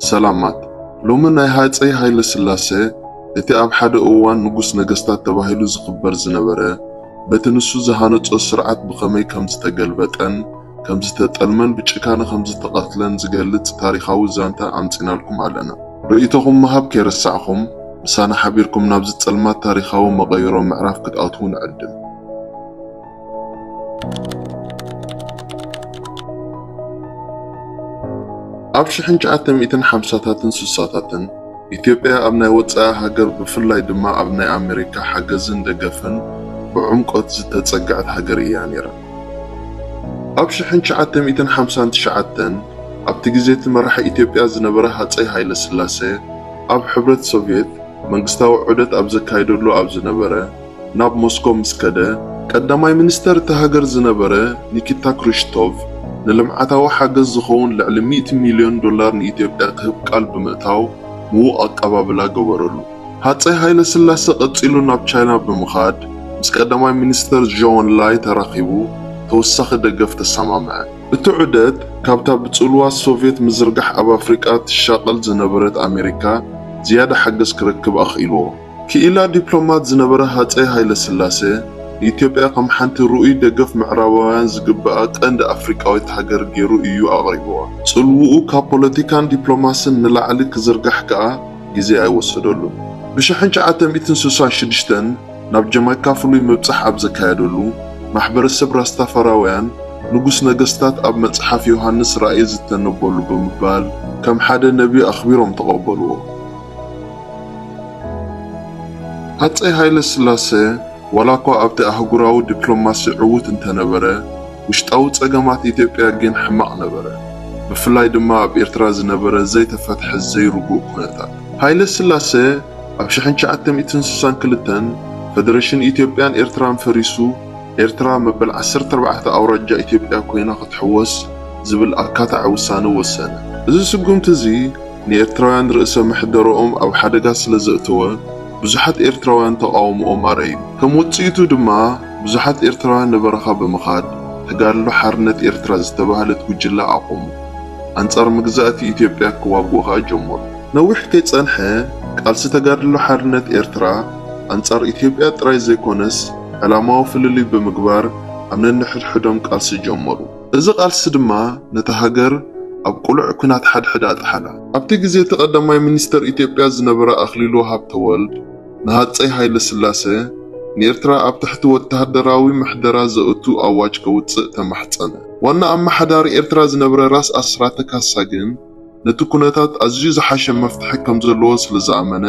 ሰላማት። ሎሚ ናይ ሃጸይ ሃይለ ስላሴ፣ እቲ ኣብ ሓደ እዋን ንጉስ ነገስታት ተባሂሉ ዝኽበር ዝነበረ፣ በቲ ንሱ ዝሃነጾ ስርዓት ብኸመይ ከም ዝተገልበጠን ከም ዝተጠልመን ብጭካነ ከም ዝተቐትለን ዝገልጽ ታሪኻዊ ዛንታ ኣምጺናልኩም ኣለና። ርእይቶኹም ምሃብ ከይረሳዕኹም፣ ምሳና ሓቢርኩም ናብዚ ጸልማት ታሪኻዊ መቐይሮ ምዕራፍ ክትኣትዉ ንዕድም። ኣብ ሽሕን ትሽዓተ ሚእትን ሓምሳታትን ስሳታትን ኢትዮጵያ ኣብ ናይ ወጻኢ ሃገር፣ ብፍላይ ድማ ኣብ ናይ ኣሜሪካ ሓገዝን ደገፍን ብዕምቆት ዝተጸግዐት ሃገር እያ ነይራ። ኣብ ሽሕን ትሽዓተ ሚእትን ሓምሳን ትሽዓተን ኣብቲ ግዜ እቲ መራሒ ኢትዮጵያ ዝነበረ ሃጸይ ሃይለ ስላሴ ኣብ ሕብረት ሶቭየት መንግስታዊ ዑደት ኣብ ዘካይደሉ ኣብ ዝነበረ ናብ ሞስኮ ምስ ከደ፣ ቀዳማይ ሚኒስተር እታ ሃገር ዝነበረ ኒኪታ ክሩሽቶቭ ንልምዓታዊ ሓገዝ ዝኸውን ልዕሊ ሚእቲ ሚልዮን ዶላር ንኢትዮጵያ ክህብ ቃል ብምእታው ምዉቕ ኣቀባብላ ገበረሉ። ሃጸይ ሃይለ ስላሰ ቀጺሉ ናብ ቻይና ብምኻድ ምስ ቀዳማይ ሚኒስተር ዦን ላይ ተራኺቡ ተወሳኺ ደገፍ ተሰማምዐ። እቲ ዑደት ካብታ ብጽልዋ ሶቭየት ምዝርጋሕ ኣብ ኣፍሪቃ ትሻቐል ዝነበረት ኣሜሪካ ዝያዳ ሓገዝ ክረክብ ኣኽኢልዎ። ክኢላ ዲፕሎማት ዝነበረ ሃጸይ ሃይለ ስላሰ ንኢትዮጵያ ከም ሓንቲ ርኡይ ደገፍ ምዕራባውያን ዝግብኣ ቀንዲ ኣፍሪቃዊት ሃገር ገይሩ እዩ ኣቕሪብዋ። ጽልውኡ ካብ ፖለቲካን ዲፕሎማስን ንላዕሊ ክዝርጋሕ ከኣ ግዜ ኣይወሰደሉን። ብሽሕን ትሽዓተ ሚእትን ስሳን ሽዱሽተን ናብ ጀማይካ ፍሉይ ምብጻሕ ኣብ ዘካየደሉ፣ ማሕበረሰብ ራስታፋራውያን ንጉስ ነገስታት ኣብ መጽሓፍ ዮሃንስ ራእይ ዝተነበሉ ብምባል ከም ሓደ ነቢ ኣኽቢሮም ተቐበልዎ። ሃጸይ ሃይለ ስላሰ ዋላ እኳ ኣብቲ ኣህጉራዊ ዲፕሎማሲ ዕዉት እንተነበረ፣ ውሽጣዊ ጸገማት ኢትዮጵያ ግን ሕማቕ ነበረ። ብፍላይ ድማ ኣብ ኤርትራ ዝነበረ ዘይተፈትሐ ዘይርጉእ ኩነታት። ሃይለ ስላሰ ኣብ ሽሕን ትሽዓተ ሚእትን ስሳን ክልተን ፈደረሽን ኢትዮጵያን ኤርትራን ፈሪሱ፣ ኤርትራ መበል ዓሰርተ ኣርባዕተ ኣውራጃ ኢትዮጵያ ኮይና ክትሕወስ ዝብል ኣካታዒ ውሳነ ወሰነ። እዚ ስጉምቲ እዚ ንኤርትራውያን ርእሰ ምሕደረኦም ኣብ ሓደጋ ስለ ዘእተወ፣ ብዙሓት ኤርትራውያን ተቓውሞኦም ኣረዩ። ከም ውጽኢቱ ድማ፣ ብዙሓት ኤርትራውያን ንበረኻ ብምኻድ፣ ተጋድሎ ሓርነት ኤርትራ ዝተባህለት ጉጅለ ኣቖሙ። ኣንጻር መግዛእቲ ኢትዮጵያ ክዋግኡ ኸኣ ጀመሩ። ነዊሕ ከይጸንሐ፣ ቃልሲ ተጋድሎ ሓርነት ኤርትራ ኣንጻር ኢትዮጵያ ጥራይ ዘይኮነስ፣ ዕላማዊ ፍልልይ ብምግባር ኣብ ነንሕድሕዶም ቃልሲ ጀመሩ። እዚ ቃልሲ ድማ ነታ ሃገር ኣብ ቅሉዕ ኲናት ሓድሕድ ኣጥሓላ። ኣብቲ ግዜ እቲ ቀዳማይ ሚኒስተር ኢትዮጵያ ዝነበረ ኣኽሊሉ ሃብተወልድ ንሃጸይ ሃይለ ስላሰ ንኤርትራ ኣብ ትሕቲ ወተሃደራዊ ምሕደራ ዘእቱ ኣዋጅ ከውጽእ ተማሕጸነ። ዋና ኣመሓዳሪ ኤርትራ ዝነበረ ራስ ኣስራተ ካሳ ግን ነቲ ኩነታት ኣዝዩ ዝሓሸ መፍትሒ ከም ዘለዎ ስለ ዝኣመነ፣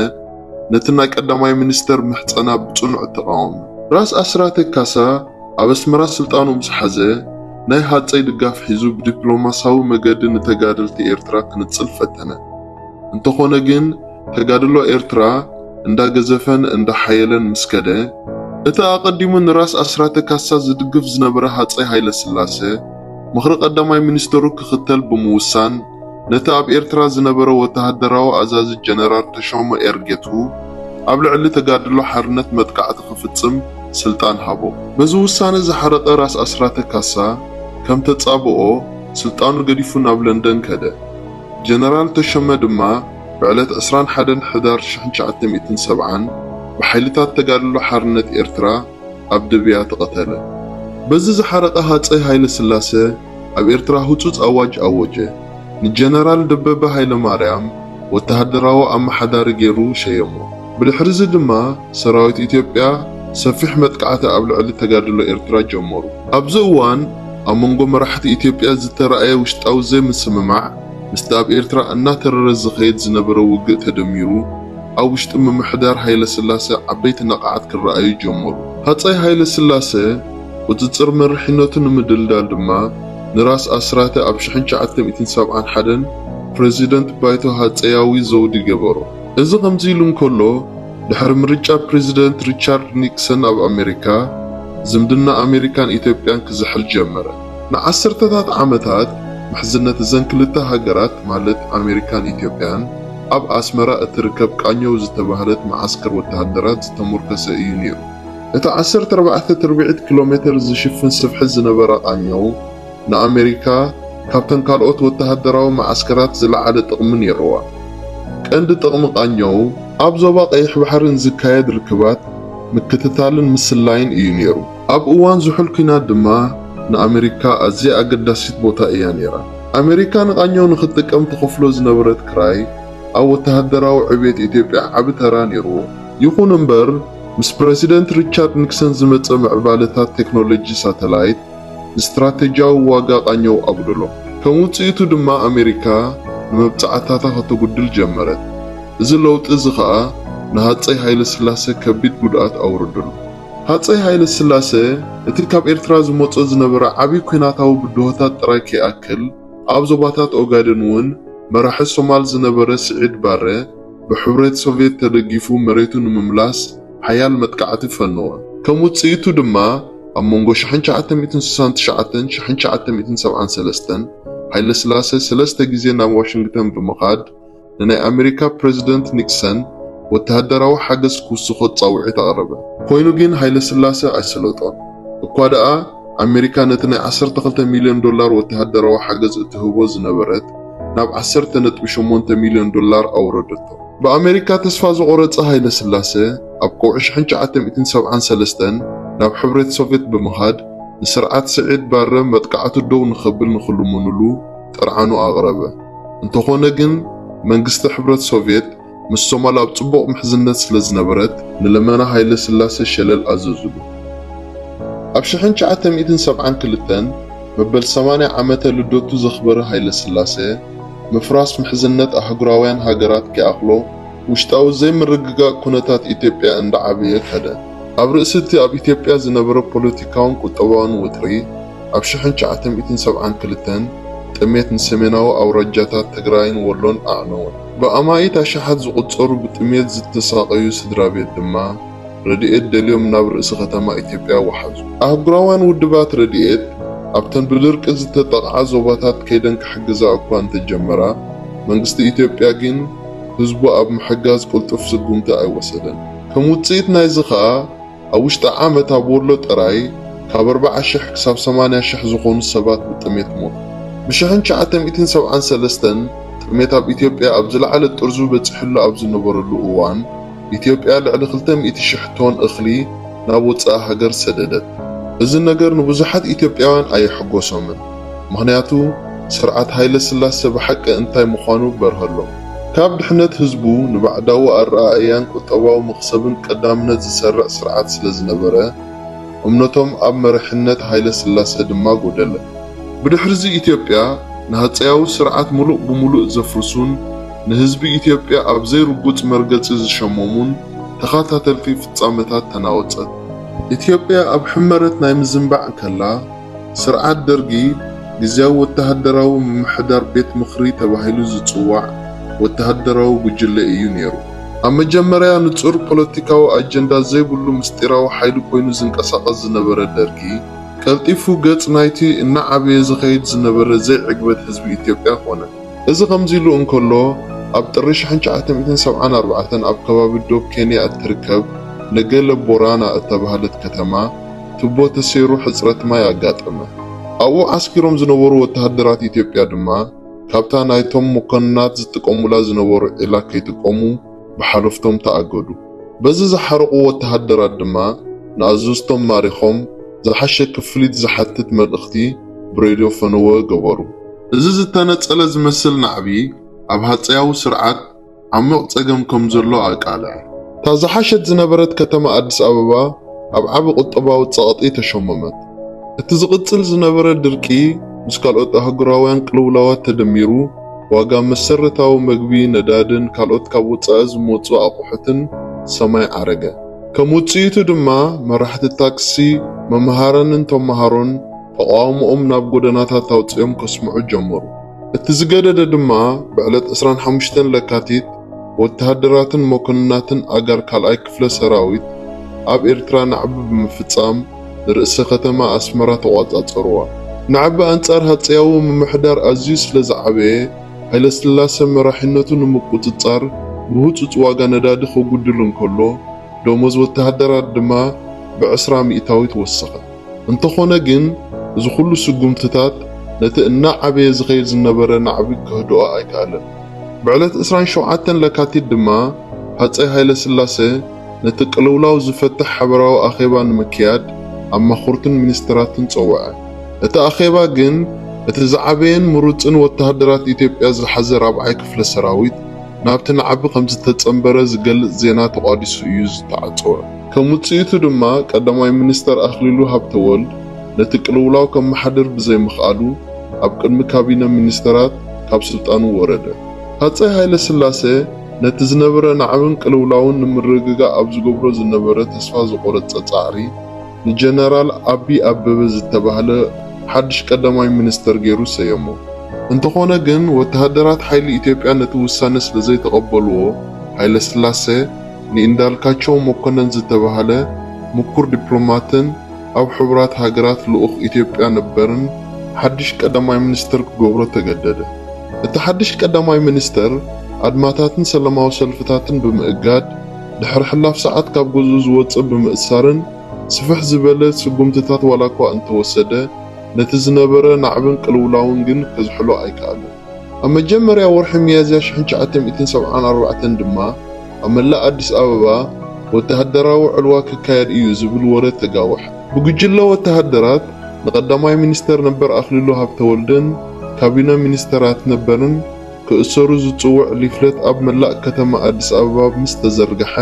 ነቲ ናይ ቀዳማይ ሚኒስተር ምሕጸና ብጽኑዕ ተቓወመ። ራስ ኣስራተ ካሳ ኣብ ኣስመራ ስልጣኑ ምስ ሓዘ፣ ናይ ሃጸይ ድጋፍ ሒዙ ብዲፕሎማሳዊ መገዲ ንተጋደልቲ ኤርትራ ክንጽል ፈተነ። እንተኾነ ግን፣ ተጋድሎ ኤርትራ እንዳገዘፈን እንዳሓየለን ምስ ከደ፣ እቲ ኣቐዲሙ ንራስ ኣስራተ ካሳ ዝድግፍ ዝነበረ ሃጸይ ሃይለ ስላሰ፣ ምኽሪ ቀዳማይ ሚኒስተሩ ክኽተል ብምውሳን፣ ነቲ ኣብ ኤርትራ ዝነበረ ወተሃደራዊ ኣዛዚ ጀነራል ተሾመ ኤርጌቱ ኣብ ልዕሊ ተጋድሎ ሓርነት መጥቃዕቲ ክፍጽም ስልጣን ሃቦ። በዚ ውሳነ ዝሓረቐ ራስ ኣስራተ ካሳ ከም ተጻብኦ ስልጣኑ ገዲፉ ናብ ለንደን ከደ። ጀነራል ተሾመ ድማ ብዕለት ዕስራን ሓደን ሕዳር ሽሕን ትሽዓተ ሚእትን ሰብዓን ብሓይልታት ተጋድሎ ሓርነት ኤርትራ ኣብ ደብያ ተቐተለ። በዚ ዝሓረቐ ሃጸይ ሃይለ ስላሰ ኣብ ኤርትራ ህጹጽ ኣዋጅ ኣወጀ። ንጀነራል ደበበ ሃይለ ማርያም ወተሃደራዊ ኣመሓዳሪ ገይሩ ሸየሞ። ብድሕሪዚ ድማ ሰራዊት ኢትዮጵያ ሰፊሕ መጥቃዕቲ ኣብ ልዕሊ ተጋድሎ ኤርትራ ጀመሩ። ኣብዚ እዋን ኣብ መንጎ መራሕቲ ኢትዮጵያ ዝተራእየ ውሽጣዊ ዘይምስምማዕ ምስቲ ኣብ ኤርትራ እናተረረ ዝኸይድ ዝነበረ ውግእ ተደሚሩ ኣብ ውሽጢ ምምሕዳር ሃይለ ስላሰ ዓበይቲ ነቓዓት ክረኣዩ ጀመሩ። ሃጸይ ሃይለ ስላሰ ቁጽጽር መሪሕነቱ ንምድልዳል ድማ ንራስ ኣስራተ ኣብ ሽሕን ትሽዓተ ሚእትን ሰብዓን ሓደን ፕረዚደንት ባይቶ ሃጸያዊ ዘውዲ ገበሮ። እዚ ከምዚ ኢሉ እንከሎ፣ ድሕሪ ምርጫ ፕረዚደንት ሪቻርድ ኒክሰን ኣብ ኣሜሪካ፣ ዝምድና ኣሜሪካን ኢትዮጵያን ክዝሕል ጀመረ። ንዓሰርተታት ዓመታት ምሕዝነት እዘን ክልተ ሃገራት፣ ማለት ኣሜሪካን ኢትዮጵያን፣ ኣብ ኣስመራ እትርከብ ቃኘው ዝተባህለት መዓስከር ወተሃደራት ዝተሞርከሰ እዩ ነይሩ። እቲ ዓሰርተ ኣርባዕተ ትርብዒት ኪሎ ሜተር ዝሽፍን ስፍሒ ዝነበረ ቃኘው፣ ንኣሜሪካ ካብተን ካልኦት ወተሃደራዊ መዓስከራት ዝለዓለ ጥቕሚ ነይርዋ። ቀንዲ ጥቕሚ ቃኘው ኣብ ዞባ ቀይሕ ባሕሪ ንዝካየድ ርክባት ምክትታልን ምስላይን እዩ ነይሩ። ኣብ እዋን ዝሑል ኲናት ድማ ንኣመሪካ ኣዝያ ኣገዳሲት ቦታ እያ ነይራ። ኣመሪካ ንቃኘው ንኽትጥቀም ትኸፍሎ ዝነበረት ክራይ ኣብ ወተሃደራዊ ዕቤት ኢትዮጵያ ዓቢ ተራ ነይርዎ። ይኹን እምበር፣ ምስ ፕረሲደንት ሪቻርድ ኒክሰን ዝመጸ ምዕባለታት ቴክኖሎጂ ሳተላይት ንስትራተጂያዊ ዋጋ ቃኘው ኣጉደሎ። ከም ውጽኢቱ ድማ ኣመሪካ ንመብጻዕታታ ከተጉድል ጀመረት። እዚ ለውጢ እዚ ኸኣ ንሃጸይ ሃይለ ስላሰ ከቢድ ጉድኣት ኣውረደሉ። ሃጸይ ሃይለ ስላሰ እቲ ካብ ኤርትራ ዝመጾ ዝነበረ ዓቢ ኲናታዊ ብድሆታት ጥራይ ከይኣክል፣ ኣብ ዞባታት ኦጋደን እውን መራሒ ሶማል ዝነበረ ስዒድ ባረ ብሕብረት ሶቭየት ተደጊፉ መሬቱ ንምምላስ ሓያል መጥቃዕቲ ፈነወ። ከም ውጽኢቱ ድማ ኣብ መንጎ ሽሕን ትሽዓተ ሚእትን ስሳን ትሽዓተን ሽሕን ትሽዓተ ሚእትን ሰብዓን ሰለስተን ሃይለ ስላሰ ሰለስተ ግዜ ናብ ዋሽንግተን ብምኻድ ንናይ ኣመሪካ ፕረዚደንት ኒክሰን ወተሃደራዊ ሓገዝ ክውስኾ ጻውዒት ኣቕረበ። ኮይኑ ግን ሃይለ ስላሰ ኣይሰለጦን። እኳ ደኣ ኣመሪካ ነቲ ናይ ዓሰርተ ክልተ ሚልዮን ዶላር ወተሃደራዊ ሓገዝ እትህቦ ዝነበረት ናብ ዓሰርተ ነጥቢ ሸሞንተ ሚልዮን ዶላር ኣውረደቶ። ብኣመሪካ ተስፋ ዝቖረጸ ሃይለ ስላሰ ኣብ ቀውዒ ሽሕን ትሽዓተ ሚእትን ሰብዓን ሰለስተን ናብ ሕብረት ሶቭየት ብምኻድ ንስርዓት ስዒድ ባረ መጥቃዕቱ ደው ንኸብል ንኽልምኑሉ ጥርዓኑ ኣቕረበ። እንተኾነ ግን መንግስቲ ሕብረት ሶቭየት ምስ ሶማል ኣብ ጽቡቕ ምሕዝነት ስለ ዝነበረት ንልመና ሃይለ ስላሰ ሸለል ኣዘዙሉ። ኣብ ሽሕን ትሽዓተ ሚእትን ሰብዓን ክልተን መበል ሰማንያ ዓመተ ልደቱ ዘኽበረ ሃይለ ስላሰ ምፍራስ ምሕዝነት ኣህጉራውያን ሃገራት ከይኣኽሎ ውሽጣዊ ዘይምርግጋእ ኩነታት ኢትዮጵያ እንዳዓበየ ከደ። ኣብ ርእሲ እቲ ኣብ ኢትዮጵያ ዝነበረ ፖለቲካውን ቁጠባውን ወጥሪ ኣብ ሽሕን ትሽዓተ ሚእትን ሰብዓን ክልተን ጥሜት ንሰሜናዊ ኣውራጃታት ትግራይን ወሎን ኣዕነወን። ብኣማኢት ኣሽሓት ዝቑጸሩ ብጥሜት ዝተሳቐዩ ስድራ ቤት ድማ ረድኤት ደልዮም ናብ ርእሲ ከተማ ኢትዮጵያ ወሓዙ። ኣህጉራውያን ውድባት ረድኤት ኣብተን ብድርቂ ዝተጠቕዓ ዞባታት ከይደን ክሕግዛ እኳ እንተጀመራ፣ መንግስቲ ኢትዮጵያ ግን ህዝቡ ኣብ ምሕጋዝ ቅልጡፍ ስጉምቲ ኣይወሰደን። ከም ውጽኢት ናይዚ ኸኣ ኣብ ውሽጢ ዓመት ኣብ ወሎ ጥራይ ካብ ኣርብዓ ሽሕ ክሳብ ሰማንያ ሽሕ ዝኾኑ ሰባት ብጥሜት ሞቱ። ብሽሕን ትሽዓተ ሚእትን ሰብዓን ሰለስተን ጥሜት ኣብ ኢትዮጵያ ኣብ ዝለዓለ ጥርዙ በጺሕሉ ኣብ ዝነበረሉ እዋን፣ ኢትዮጵያ ልዕሊ ክልተ ሚእቲ ሽሕ ቶን እኽሊ ናብ ወጻኢ ሃገር ሰደደት። እዚ ነገር ንብዙሓት ኢትዮጵያውያን ኣየሐጎሶምን። ምኽንያቱ ስርዓት ሃይለ ስላሰ ብሓቂ እንታይ ምዃኑ በርሀሎም። ካብ ድሕነት ህዝቡ ንባዕዳዊ ኣረኣእያን ቁጠባዊ መኽሰብን ቀዳምነት ዝሰርዕ ስርዓት ስለ ዝነበረ፣ እምነቶም ኣብ መሪሕነት ሃይለ ስላሰ ድማ ጎደለ። ብድሕሪዚ ኢትዮጵያ ንሃጸያዊ ስርዓት ምሉእ ብምሉእ ዘፍርሱን ንህዝቢ ኢትዮጵያ ኣብ ዘይርጉጽ መርገጺ ዝሸመሙን ተኸታተልቲ ፍጻመታት ተናወጸት። ኢትዮጵያ ኣብ ሕመረት ናይ ምዝንባዕ እንከላ፣ ስርዓት ደርጊ ግዝያዊ ወተሃደራዊ ምምሕዳር ቤት ምኽሪ ተባሂሉ ዝጽዋዕ ወተሃደራዊ ጉጅለ እዩ ነይሩ። ኣብ መጀመርያ ንጹር ፖለቲካዊ ኣጀንዳ ዘይብሉ ምስጢራዊ ሓይሊ ኮይኑ ዝንቀሳቐስ ዝነበረ ደርጊ፣ ቀልጢፉ ገጽ ናይቲ እናዓበየ ዝኸይድ ዝነበረ ዘይዕግበት ህዝቢ ኢትዮጵያ ኮነ። እዚ ከምዚ ኢሉ እንከሎ፣ ኣብ ጥሪ ሽሕን ትሽዓተ ሚእትን ሰብዓን ኣርባዕተን ኣብ ከባቢ ዶብ ኬንያ እትርከብ ነገለ ቦራና እተባህለት ከተማ ቱቦ ተሰይሩ ሕጽረት ማይ ኣጋጠመ። ኣብኡ ዓስኪሮም ዝነበሩ ወተሃደራት ኢትዮጵያ ድማ ካብታ ናይቶም መኮንናት ዝጥቀሙላ ዝነበሩ ዒላ ከይጥቀሙ ብሓለፍቶም ተኣገዱ። በዚ ዝሓረቑ ወተሃደራት ድማ ንኣዘዝቶም ማሪኾም ዝሓሸ ክፍሊት ዝሓትት መልእኽቲ ብሬድዮ ፈነወ ገበሩ። እዚ ዝተነጸለ ዝመስል ናዕቢ ኣብ ሃጸያዊ ስርዓት ዓሚቕ ጸገም ከም ዘሎ ኣቃልዐ። እታ ዝሓሸት ዝነበረት ከተማ ኣዲስ ኣበባ ኣብ ዓቢ ቁጠባዊ ጸቕጢ ተሸመመት። እቲ ዝቕጽል ዝነበረ ድርቂ ምስ ካልኦት ኣህጉራውያን ቅልውላዋት ተደሚሩ፣ ዋጋ መሰረታዊ መግቢ፣ ነዳድን ካልኦት ካብ ወጻኢ ዝመጹ ኣቑሑትን ሰማይ ዓረገ። ከም ውጽኢቱ ድማ መራሕቲ ታክሲ፣ መምሃራንን ተመሃሮን ተቓውሞኦም ናብ ጎደናታት ኣውጺኦም ከስምዑ ጀመሩ። እቲ ዝገደደ ድማ ብዕለት ዕስራን ሓሙሽተን ለካቲት ወተሃደራትን መኮንናትን ኣጋር ካልኣይ ክፍለ ሰራዊት ኣብ ኤርትራ ናዕቢ ብምፍጻም ንርእሰ ከተማ ኣስመራ ተቖጻጸርዋ። ናዕቢ ኣንጻር ሃጸያዊ ምምሕዳር ኣዝዩ ስለ ዝዓበየ፣ ሃይለስላሰ መራሒነቱ ንምቁጽጻር ብህጹጽ ዋጋ ነዳዲ ከጉድል እንከሎ፣ ደሞዝ ወተሃደራት ድማ ብዕስራ ሚእታዊት ወሰኸ። እንተኾነ ግን፣ እዚ ኩሉ ስጉምትታት ነቲ እናዓበየ ዝኸይድ ዝነበረ ናዕቢ ክህድኦ ኣይከኣለን። ብዕለት ዕስራን ሸውዓተን ለካቲት ድማ ሃጸይ ሃይለ ስላሴ ነቲ ቅልውላው ዝፈትሕ ሓበራዊ ኣኼባ ንምክያድ ኣማኽርቱን ሚኒስትራትን ጸውዐ። እቲ ኣኼባ ግን እቲ ዝዓበየን ምሩጽን ወተሃደራት ኢትዮጵያ ዝሓዘ ራብዓይ ክፍለ ሰራዊት ናብቲ ናዕቢ ከም ዝተጸንበረ ዝገልጽ ዜና ተቋዲሱ እዩ ዝተዓጸወ። ከም ውጽኢቱ ድማ ቀዳማይ ሚኒስተር ኣኽሊሉ ሃብተወልድ ነቲ ቅልውላው ከመሓድር ብዘይምኽኣሉ ኣብ ቅድሚ ካቢነ ሚኒስተራት ካብ ስልጣኑ ወረደ። ሃጸይ ሃይለ ስላሴ ነቲ ዝነበረ ናዕብን ቅልውላውን ንምርግጋእ ኣብ ዝገብሮ ዝነበረ ተስፋ ዝቖረጸ ጻዕሪ ንጀነራል ኣቢ ኣበበ ዝተባህለ ሓድሽ ቀዳማይ ሚኒስተር ገይሩ ሰየሞ። እንተኾነ ግን ወተሃደራት ሓይሊ ኢትዮጵያ ነቲ ውሳነ ስለ ዘይተቐበልዎ ሃይለ ስላሴ ንኢንዳልካቸው መኮነን ዝተባህለ ምኩር ዲፕሎማትን ኣብ ሕቡራት ሃገራት ልኡኽ ኢትዮጵያ ነበርን ሓድሽ ቀዳማይ ሚኒስተር ክገብሮ ተገደደ። እቲ ሓድሽ ቀዳማይ ሚኒስተር ኣድማታትን ሰላማዊ ሰልፍታትን ብምእጋድ ድሕሪ ሕላፍ ሰዓት ካብ ገዝኡ ዝወጽእ ብምእሳርን ስፍሕ ዝበለ ስጉምትታት ዋላ እኳ እንተወሰደ ነቲ ዝነበረ ናዕብን ቅልውላውን ግን ከዝሕሎ ኣይከኣለን። ኣብ መጀመርያ ወርሒ ሚያዝያ ሽሕን ትሽዓተ ሚእትን ሰብዓን ኣርባዕተን ድማ ኣብ መላእ ኣዲስ ኣበባ ወተሃደራዊ ዕልዋ ክካየድ እዩ ዝብል ወረ ተጋወሐ። ብጉጅለ ወተሃደራት ንቀዳማይ ሚኒስተር ነበር ኣኽሊሉ ሃብተወልድን ካቢነ ሚኒስተራት ነበርን ክእሰሩ ዝጽውዕ ሊፍለት ኣብ መላእ ከተማ ኣዲስ ኣበባ ምስ ተዘርግሐ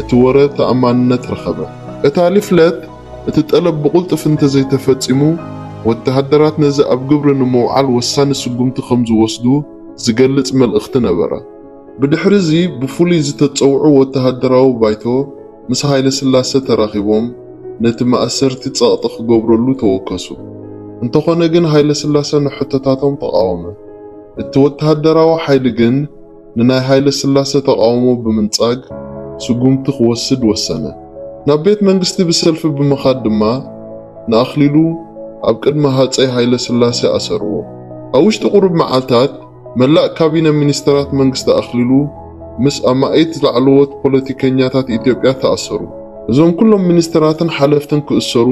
እቲ ወረ ተኣማንነት ረኸበ። እታ ሊፍለት እቲ ጠለብ ብቕልጡፍ እንተዘይተፈጺሙ ወተሃደራት ነዚ ኣብ ግብሪ ንምውዓል ወሳኒ ስጉምቲ ከም ዝወስዱ ዝገልጽ መልእኽቲ ነበረ። ብድሕርዚ ብፍሉይ ዝተጸውዑ ወተሃደራዊ ባይቶ ምስ ሃይለ ስላሰ ተራኺቦም ነቲ ማእሰርቲ ጸቕጢ ክገብረሉ ተወከሱ። እንተኾነ ግን ሃይለ ስላሰ ንሕቶታቶም ተቓወመ። እቲ ወተሃደራዊ ሓይሊ ግን ንናይ ሃይለ ስላሰ ተቓውሞ ብምንጻግ ስጉምቲ ክወስድ ወሰነ። ናብ ቤት መንግስቲ ብሰልፊ ብምኻድ ድማ ንኣኽሊሉ ኣብ ቅድሚ ሃጸይ ሃይለ ስላሰ ኣሰርዎ። ኣብ ውሽጢ ቁሩብ መዓልታት መላእ ካቢነ ሚኒስተራት መንግስቲ ኣኽሊሉ ምስ ኣማኢት ላዕለዎት ፖለቲከኛታት ኢትዮጵያ ተኣሰሩ። እዞም ኩሎም ሚኒስተራትን ሓለፍትን ክእሰሩ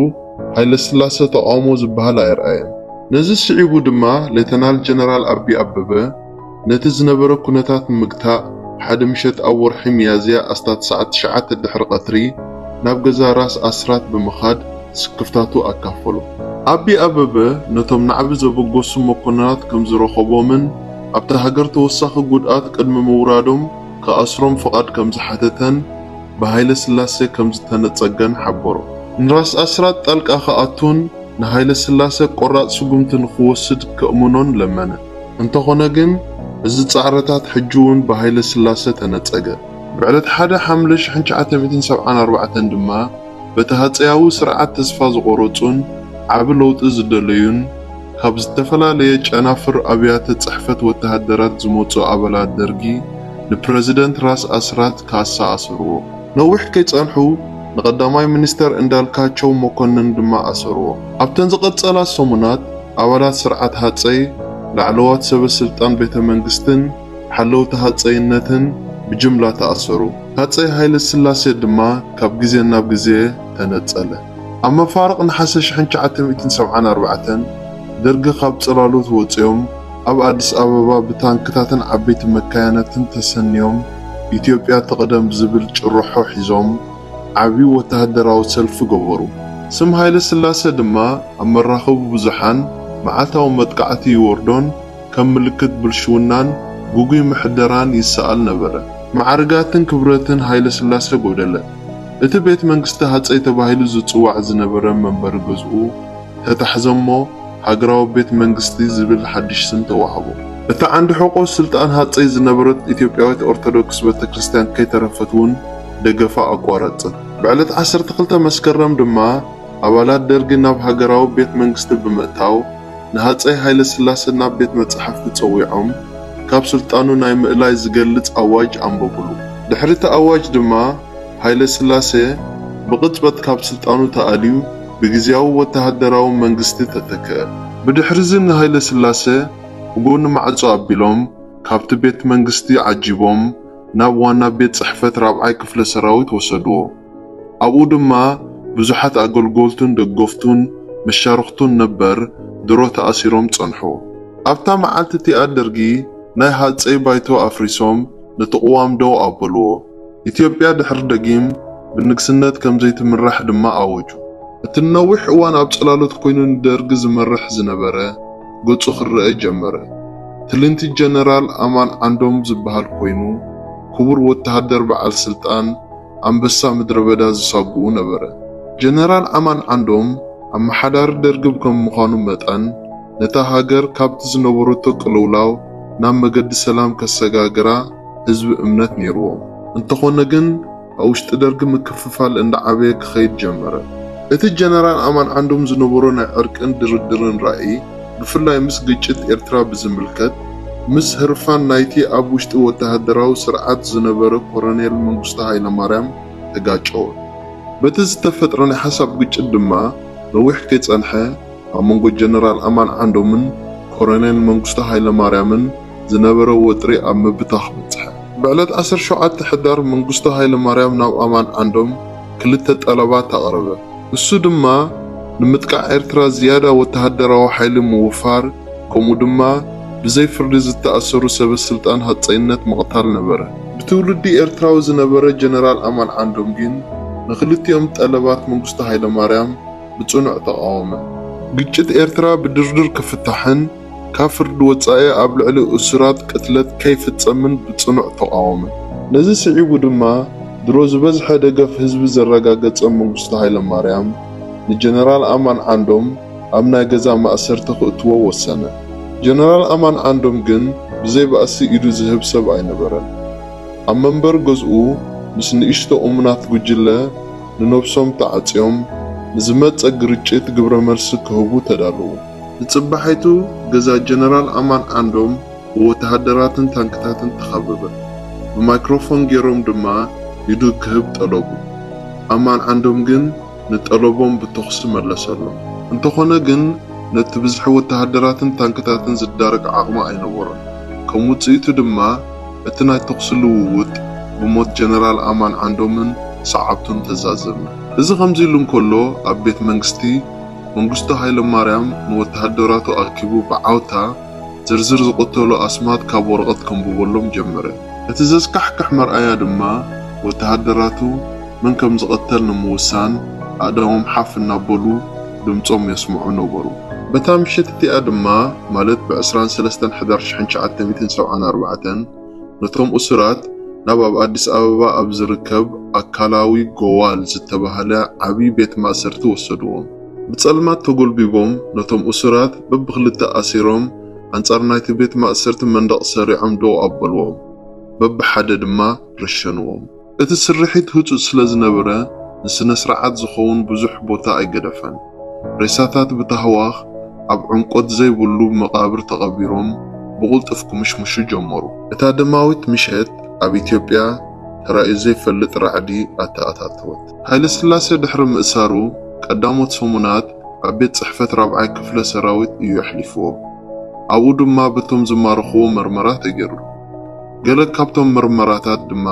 ሃይለ ስላሰ ተቓውሞ ዝበሃል ኣየርኣየን። ነዚ ስዒቡ ድማ ሌተናል ጀነራል ኣቢ ኣበበ ነቲ ዝነበረ ኩነታት ንምግታእ ሓደ ምሸት ኣብ ወርሒ ሚያዝያ ኣስታት ሰዓት ትሽዓተ ድሕሪ ቀትሪ ናብ ገዛ ራስ ኣስራት ብምኻድ ስክፍታቱ ኣካፈሎ። ኣቢ ኣበበ ነቶም ናዕቢ ዘበገሱ መኮንናት ከም ዝረኸቦምን ኣብታ ሃገር ተወሳኺ ጉድኣት ቅድሚ ምውራዶም ክኣስሮም ፍቓድ ከም ዝሓተተን ብሃይለ ስላሰ ከም ዝተነጸገን ሓበሮ። ንራስ ኣስራት ጣልቃ ክኣቱን ንሃይለ ስላሰ ቆራጽ ስጉምቲ ንኽወስድ ከእምኖን ለመነ። እንተኾነ ግን እዚ ጻዕርታት ሕጂ እውን ብሃይለ ስላሰ ተነጸገ። ብዕለት ሓደ ሓምለ ሽሕን ትሽዓተ ሚእትን ሰብዓን ኣርባዕተን ድማ በቲ ሃጸያዊ ስርዓት ተስፋ ዝቖረጹን ዓቢ ለውጢ ዝደለዩን ካብ ዝተፈላለየ ጨናፍር ኣብያተ ጽሕፈት ወተሃደራት ዝመጹ ኣባላት ደርጊ ንፕረዚደንት ራስ ኣስራት ካሳ ኣሰርዎ። ነዊሕ ከይጸንሑ ንቐዳማይ ሚኒስተር እንዳልካቸው መኮንን ድማ ኣሰርዎ። ኣብተን ዝቐጸላ ሰሙናት ኣባላት ስርዓት ሃጸይ፣ ላዕለዋት ሰበ ስልጣን ቤተ መንግስትን ሓለውቲ ሃጸይነትን ብጅምላ ተኣሰሩ። ሃጸይ ሃይለ ስላሴ ድማ ካብ ግዜ ናብ ግዜ ተነጸለ። ኣብ መፋርቕ ነሓሰ ሽሕን ትሽዓተ ሚእትን ሰብዓን ኣርባዕተን ደርጊ ካብ ጽላሎት ወጺኦም ኣብ ኣዲስ ኣበባ ብታንክታትን ዓበይቲ መካይናትን ተሰንዮም ኢትዮጵያ ትቕደም ዝብል ጭርሖ ሒዞም ዓቢ ወተሃደራዊ ሰልፊ ገበሩ። ስም ሃይለ ስላሰ ድማ ኣብ መራኸቢ ብዙሓን መዓልታዊ መጥቃዕቲ ይወርዶን ከም ምልክት ብልሽውናን ግጉይ ምሕደራን ይሰኣል ነበረ። ማዕርጋትን ክብረትን ሃይለ ስላሰ ጎደለ። እቲ ቤት መንግስቲ ሃጸይ ተባሂሉ ዝጽዋዕ ዝነበረ መንበሪ ገዝኡ ተታሕዘ እሞ ሃገራዊ ቤት መንግስቲ ዝብል ሓድሽ ስም ተዋህቦ። እታ ዓንዲ ሕቆ ስልጣን ሃጸይ ዝነበረት ኢትዮጵያዊት ኦርቶዶክስ ቤተክርስትያን ከይተረፈት እውን ደገፋ ኣቋረጸት። ብዕለት ዓሰርተ ክልተ መስከረም ድማ ኣባላት ደርጊ ናብ ሃገራዊ ቤት መንግስቲ ብምእታው ንሃጸይ ሃይለ ስላሰ ናብ ቤት መጻሕፍቲ ጸዊዖም ካብ ስልጣኑ ናይ ምእላይ ዝገልጽ ኣዋጅ ኣንበቡሉ። ድሕሪ እቲ ኣዋጅ ድማ ሃይለ ስላሰ ብቕጽበት ካብ ስልጣኑ ተኣልዩ ብግዝያዊ ወተሃደራዊ መንግስቲ ተተክአ። ብድሕርዚ ንሃይለ ስላሰ ብጎኒ ማዕጾ ኣቢሎም ካብቲ ቤት መንግስቲ ዓጂቦም ናብ ዋና ቤት ጽሕፈት ራብዓይ ክፍለ ሰራዊት ወሰድዎ። ኣብኡ ድማ ብዙሓት ኣገልገልቱን ደገፍቱን መሻርኽቱን ነበር ድሮ ተኣሲሮም ጸንሑ። ኣብታ መዓልቲ እቲኣ ደርጊ ናይ ሃጸይ ባይቶ ኣፍሪሶም ነቲ ቅዋም ደው ኣበልዎ። ኢትዮጵያ ድሕሪ ደጊም ብንግስነት ከም ዘይትምራሕ ድማ ኣወጁ። እቲ ንነዊሕ እዋን ኣብ ጽላሎት ኮይኑ ንደርጊ ዝመርሕ ዝነበረ ገጹ ክረአ ጀመረ። ትልንቲ ጀነራል ኣማን ዓንዶም ዝበሃል ኮይኑ፣ ክቡር ወተሃደር በዓል ስልጣን ኣንበሳ ምድረ በዳ ዝሳጉኡ ነበረ። ጀነራል ኣማን ዓንዶም ኣመሓዳሪ ደርጊ ከም ምዃኑ መጠን፣ ነታ ሃገር ካብቲ ዝነበረቶ ቅልውላው ናብ መገዲ ሰላም ከሰጋግራ ህዝቢ እምነት ነይርዎም። እንተኾነ ግን፣ ኣብ ውሽጢ ደርጊ ምክፍፋል እንዳዓበየ ክኸይድ ጀመረ። እቲ ጀነራል ኣማን ዓንዶም ዝነበሮ ናይ ዕርቅን ድርድርን ራእይ፣ ብፍላይ ምስ ግጭት ኤርትራ ብዝምልከት፣ ምስ ህርፋን ናይቲ ኣብ ውሽጢ ወተሃደራዊ ስርዓት ዝነበረ ኮረኔል መንግስቱ ሃይለማርያም ተጋጨወ። በቲ ዝተፈጥረ ናይ ሓሳብ ግጭት ድማ ነዊሕ ከይጸንሐ፣ ኣብ መንጎ ጀነራል ኣማን ዓንዶምን ኮረኔል መንግስቱ ሃይለማርያምን ዝነበረ ወጥሪ ኣብ ምብታኽ በጽሐ። ብዕለት ዓሰርተ ሸውዓተ ሕዳር መንግስቱ ሃይለማርያም ናብ ኣማን ዓንዶም ክልተ ጠለባት ኣቕረበ። እሱ ድማ ንምጥቃዕ ኤርትራ ዝያዳ ወተሃደራዊ ሓይሊ ምውፋር፣ ከምኡ ድማ ብዘይ ፍርዲ ዝተኣሰሩ ሰበ ስልጣን ሃጸይነት ምቕታል ነበረ። ብትውልዲ ኤርትራዊ ዝነበረ ጀነራል ኣማን ዓንዶም ግን ንኽልቲኦም ጠለባት መንግስቱ ሃይለማርያም ብጽኑዕ ተቓወመ። ግጭት ኤርትራ ብድርድር ክፍታሕን ካብ ፍርዲ ወጻኢ ኣብ ልዕሊ እሱራት ቅትለት ከይፍጸምን ብጽኑዕ ተቓወመ። ነዚ ስዒቡ ድማ ድሮ ዝበዝሐ ደገፍ ህዝቢ ዘረጋገጸ መንግስቱ ሃይለማርያም ንጀነራል ኣማን ዓንዶም ኣብ ናይ ገዛ ማእሰርቲ ክእትዎ ወሰነ። ጀነራል ኣማን ዓንዶም ግን ብዘይ ባእሲ ኢዱ ዝህብ ሰብ ኣይነበረን። ኣብ መንበር ገዝኡ ምስ ንእሽቶ እሙናት ጉጅለ ንነብሶም ተዓጽዮም፣ ንዝመጸ ግርጭት ግብረ መልሲ ክህቡ ተዳለዉ። ንጽባሒቱ ገዛ ጀነራል ኣማን ዓንዶም ብወተሃደራትን ታንክታትን ተኸበበ። ብማይክሮፎን ገይሮም ድማ ኢዱ ክህብ ጠለቡ። ኣማን ዓንዶም ግን ንጠለቦም ብተኹሲ መለሰሎም። እንተኾነ ግን ነቲ ብዝሒ ወተሃደራትን ታንክታትን ዝዳረግ ዓቕሚ ኣይነበሮን። ከም ውጽኢቱ ድማ እቲ ናይ ተኹሲ ልውውጥ ብሞት ጀነራል ኣማን ዓንዶምን ሰዓብቱን ተዛዘመ። እዚ ከምዚ ኢሉ እንከሎ ኣብ ቤት መንግስቲ መንግስቱ ሃይለማርያም ንወተሃደራቱ ኣኪቡ ብዓውታ ዝርዝር ዝቐተሉ ኣስማት ካብ ወረቐት ከንብበሎም ጀመረ። እቲ ዘስካሕክሕ መርኣያ ድማ ወተሃደራቱ መን ከም ዝቐተል ንምውሳን ኣእዳዎም ሓፍ እናበሉ ድምጾም የስምዑ ነበሩ። በታ ምሸት እቲኣ ድማ፣ ማለት ብ ዕስራን ሰለስተን ሕዳር ሽሕን ትሽዓተ ሚእትን ሰብዓን ኣርባዕተን፣ ነቶም እሱራት ናብ ኣብ ኣዲስ ኣበባ ኣብ ዝርከብ ኣካላዊ ጎዋል ዝተባህለ ዓቢ ቤት ማእሰርቲ ወሰድዎም። ብጸልማት ተጎልቢቦም ነቶም እሱራት በብኽልተ ኣሲሮም ኣንጻር ናይቲ ቤት ማእሰርቲ መንደቕ ሰሪዖም ደው ኣበልዎም። በብሓደ ድማ ረሸንዎም። እቲ ስርሒት ህጹጽ ስለ ዝነበረ፣ ንስነ ስርዓት ዝኸውን ብዙሕ ቦታ ኣይገደፈን። ሬሳታት ብታህዋኽ ኣብ ዕምቆት ዘይብሉ መቓብር ተቐቢሮም ብቕልጡፍ ክምሽምሹ ጀመሩ። እታ ደማዊት ምሸት ኣብ ኢትዮጵያ ተራእዩ ዘይፈልጥ ራዕዲ ኣተኣታተወት። ሃይለ ስላሴ ድሕሪ ምእሳሩ ቀዳሞት ሰሙናት ኣብ ቤት ጽሕፈት ራብዓይ ክፍለ ሰራዊት እዩ ኣሕሊፍዎ። ኣብኡ ድማ በቶም ዝማረኽዎ መርመራ ተገይሩ። ገለ ካብቶም መርመራታት ድማ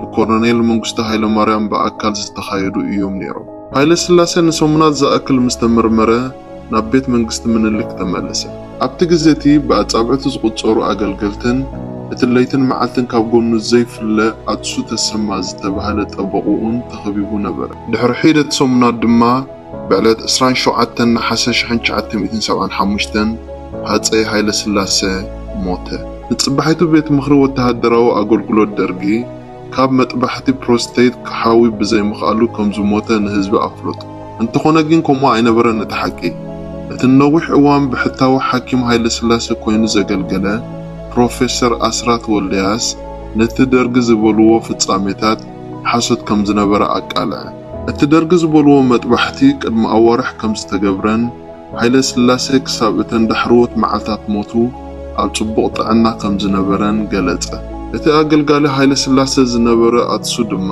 ብኮሎኔል መንግስቱ ሃይለማርያም ብኣካል ዝተኻየዱ እዮም ነይሮም። ሃይለ ስላሴ ንሰሙናት ዝኣክል ምስ ተመርመረ ናብ ቤት መንግስቲ ምኒልክ ተመለሰ። ኣብቲ ግዜ እቲ ብኣጻብዕቲ ዝቑጸሩ ኣገልገልትን እቲ ለይትን መዓልትን ካብ ጎኑ ዘይፍለ ኣትሱ ተሰማ ዝተባህለ ጠበቕኡን ተኸቢቡ ነበረ። ድሕሪ ሒደት ሰሙናት ድማ ብዕለት ዕስራን ሸውዓተን ነሓሰ ሽሕን ትሽዓተ ሚእትን ሰብዓን ሓሙሽተን ሃጸይ ሃይለ ስላሰ ሞተ። ንጽባሒቱ ቤት ምኽሪ ወተሃደራዊ ኣገልግሎት ደርጊ ካብ መጥባሕቲ ፕሮስተይት ክሓዊ ብዘይምኽኣሉ ከም ዝሞተ ንህዝቢ ኣፍለጡ። እንተኾነ ግን ከምኡ ኣይነበረን እቲ ሓቂ። እቲ ነዊሕ እዋን ብሕታዊ ሓኪም ሃይለ ስላሰ ኮይኑ ዘገልገለ ፕሮፌሰር ኣስራት ወልደያስ ነቲ ደርጊ ዝበልዎ ፍጻሜታት ሓሶት ከም ዝነበረ ኣቃልዐ። እቲ ደርጊ ዝበልዎ መጥባሕቲ ቅድሚ ኣዋርሕ ከም ዝተገብረን ሃይለ ስላሴ ክሳብ እተን ዳሕረዎት መዓልታት ሞቱ ኣብ ጽቡቕ ጥዕና ከም ዝነበረን ገለጸ። እቲ ኣገልጋሊ ሃይለ ስላሴ ዝነበረ ኣትሱ ድማ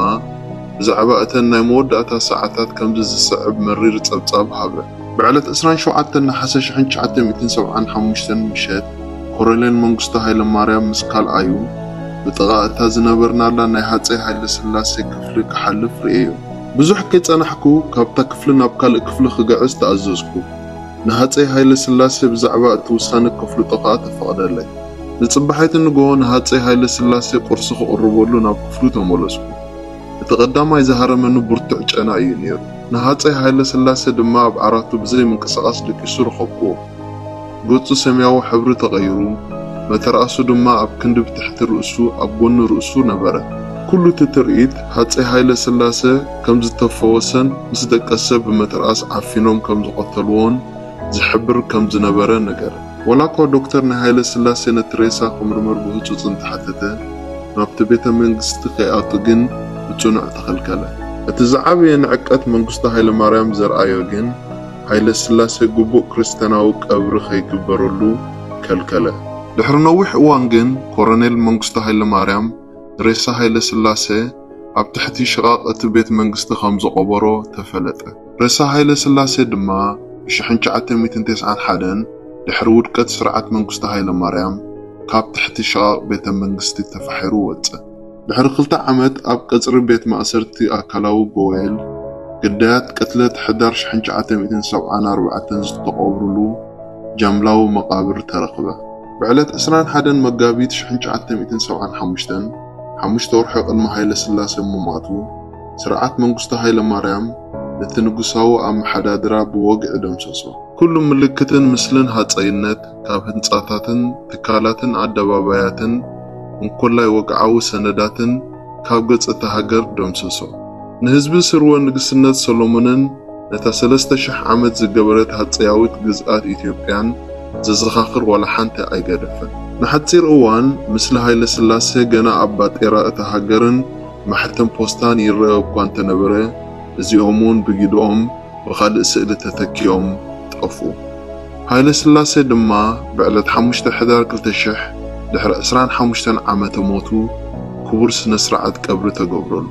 ብዛዕባ እተን ናይ መወዳእታ ሰዓታት ከምዚ ዝስዕብ መሪር ጸብጻብ ሃበ። ብዕለት ዕስራን ሸውዓተን ነሓሰ ሽሕን ትሽዓተ ሚእትን ሰብዓን ሓሙሽተን ምሸት፣ ኮሎኔል መንግስቱ ሃይለማርያም ምስ ካልኣዩ ብጥቓ እታ ዝነበርናላ ናይ ሃጸይ ሃይለ ስላሴ ክፍሊ ክሓልፍ ርእየዮ። ብዙሕ ከይጸናሕኩ ካብታ ክፍሊ ናብ ካልእ ክፍሊ ክግዕዝ ተኣዘዝኩ። ንሃጸይ ሃይለ ስላሴ ብዛዕባ እቲ ውሳነ ከፍልጦ ከኣ ተፈቕደለይ። ንጽባሒቲ ንግሆ ንሃጸይ ሃይለ ስላሴ ቁርሲ ክቕርበሉ ናብ ክፍሉ ተመለስኩ። እቲ ቀዳማይ ዝሃረመኒ ብርቱዕ ጨና እዩ ነይሩ። ንሃጸይ ሃይለ ስላሴ ድማ ኣብ ዓራቱ ብዘይ ምንቅስቓስ ደቂሱ ረኸብኩዎ። ገጹ ሰማያዊ ሕብሪ ተቐይሩ፣ መተርኣሱ ድማ ኣብ ክንዲ ብትሕቲ ርእሱ ኣብ ጎኒ ርእሱ ነበረ። ኩሉ እቲ ትርኢት ሃጸይ ሃይለ ስላሴ ከም ዝተፈወሰን ምስ ደቀሰ ብመተርኣስ ዓፊኖም ከም ዝቐተልዎን ዝሕብር ከም ዝነበረ ነገረ። ዋላ እኳ ዶክተር ንሃይለ ስላሴ ነቲ ሬሳ ክምርምር ብህጹጽ እንተሓተተ፣ ናብቲ ቤተ መንግስቲ ከይኣቱ ግን ብጽኑዕ ተኸልከለ። እቲ ዝዓበየ ንዕቀት መንግስቱ ሃይለማርያም ዘርኣዮ ግን፣ ሃይለ ስላሴ ግቡእ ክርስትያናዊ ቀብሪ ከይግበረሉ ከልከለ። ድሕሪ ነዊሕ እዋን ግን፣ ኮረኔል መንግስቱ ሃይለማርያም ሬሳ ሃይለ ስላሴ ኣብ ትሕቲ ሽቓቕ እቲ ቤት መንግስቲ ከም ዝቐበሮ ተፈለጠ። ሬሳ ሃይለ ስላሴ ድማ ብ ሽሕን ትሽዓተ ሚእትን ተስዓን ሓደን ድሕሪ ውድቀት ስርዓት መንግስቱ ሃይለማርያም ካብ ትሕቲ ሽቓቕ ቤተ መንግስቲ ተፋሒሩ ወጸ። ድሕሪ ክልተ ዓመት ኣብ ቀጽሪ ቤት ማእሰርቲ ኣካላዊ ጎየል፣ ግዳያት ቅትለት ሕዳር ሽሕን ትሽዓተ ሚእትን ሰብዓን ኣርባዕተን ዝተቐብሩሉ ጃምላዊ መቓብር ተረኽበ። ብዕለት ዕስራን ሓደን መጋቢት ሽሕን ትሽዓተ ሚእትን ሰብዓን ሓሙሽተን፣ ሓሙሽተ ወርሒ ቅድሚ ሃይለ ስላሴ ምማቱ፣ ስርዓት መንግስቱ ሃይለ ማርያም ነቲ ንጉሳዊ ኣመሓዳድራ ብወግዒ ደምሰሶ። ኩሉ ምልክትን ምስልን ሃጸይነት ካብ ህንጻታትን ትካላትን ኣደባባያትን እንኮላይ ወግዓዊ ሰነዳትን ካብ ገጽ እታ ሃገር ደምሰሶ። ንህዝቢ ስርወ ንግስነት ሰሎሞንን ነታ ሰለስተ ሽሕ ዓመት ዝገበረት ሃጸያዊት ግዝኣት ኢትዮጵያን ዘዘኻኽር ዋላ ሓንቲ ኣይገደፈን። ንሓጺር እዋን ምስሊ ሃይለ ስላሴ ገና ኣብ ባጤራ እታ ሃገርን ማሕተም ፖስታን ይረአ እኳ እንተነበረ፣ እዚኦም እውን ብጊድኦም ብኻልእ ስእሊ ተተኪኦም ጠፍኡ። ሃይለ ስላሴ ድማ ብዕለት ሓሙሽተ ሕዳር ክልተ ሽሕ ድሕሪ ዕስራን ሓሙሽተን ዓመተ ሞቱ ክቡር ስነ ስርዓት ቀብሪ ተገብረሉ።